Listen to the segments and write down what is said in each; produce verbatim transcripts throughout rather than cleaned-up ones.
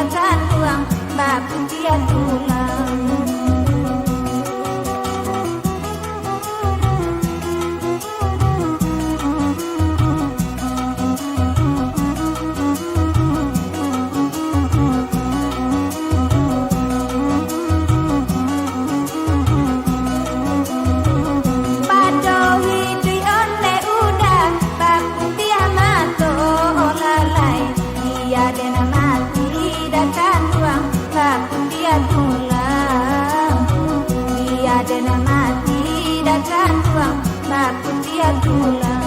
kanduang, baputiah tulang. Pado iduik ondeh uda, baputiah mato olalai. Iyo den mati dah kanduang, baputiah tulang. Iyo den mati dah kanduang, baputiah tulang.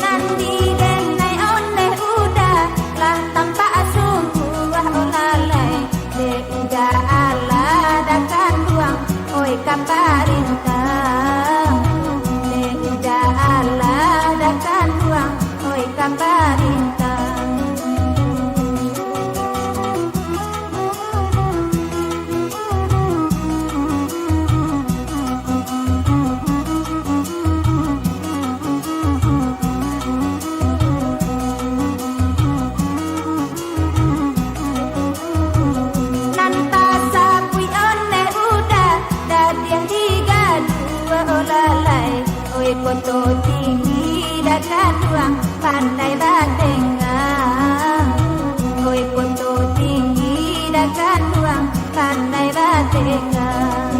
Nan di denai ondeh uda, lah tampak sungguah olalai. Dek uda alah dah kanduang, oi ka parintah. Dek uda alah dah kanduang, oi ka parintah. Nan tasabuik ondeh uda, datiah digaduah olalai. Oi Koto Tinggi dah kanduang, pandai batenggang. Oi Koto Tinggi dah kanduang, pandai batenggang.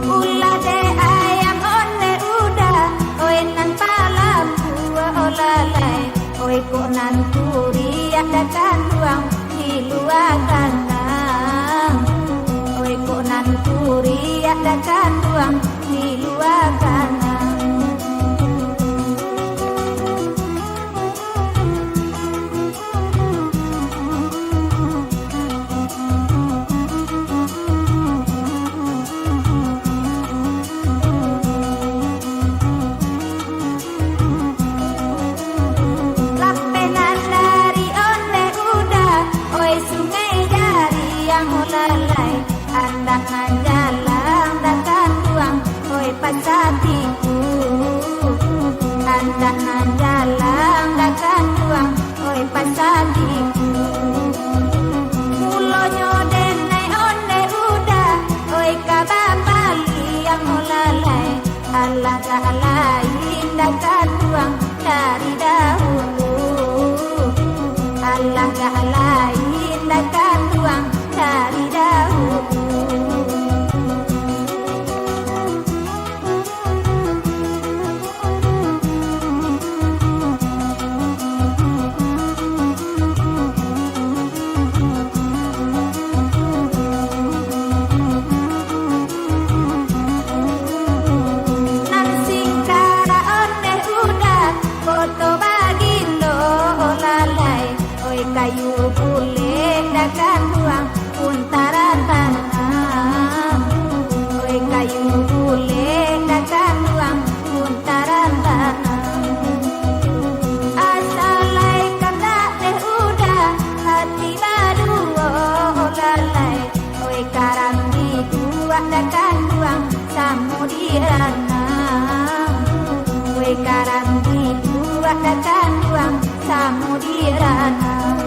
Ulah dek ayam ondeh uda, oi nan palapuah olalai. Oi kok nan kuriak dah kanduang di lua kandang. Oi kok nan kuriak dah kanduang di lua kandang. Lapeh nan dari ondeh uda, oi Sungai Jariang olalai. Andak nan jalang dah kanduang, oi Pasa Tiku. Andak nan jalang dah kanduang, oi Pasa Tiku. Mulonyo denai ondeh uda, oi ka bapaliang olalai. Alah gak lain dah kanduang dari dahulu. Alah gak lain dah kanduang dari dahulu. Nan singkarak ondeh uda, Koto Bagindo olalai. Oi kayu bulek dah kanduang, puntaran tanam. Oi kayu bulek dah kanduang, puntaran tanam. Asa lai kandak dek uda, hati baduo olalai. Oi karang dibuak dah kanduang, samo diranam. Oi karang dibuak dah kanduang, samo diranam.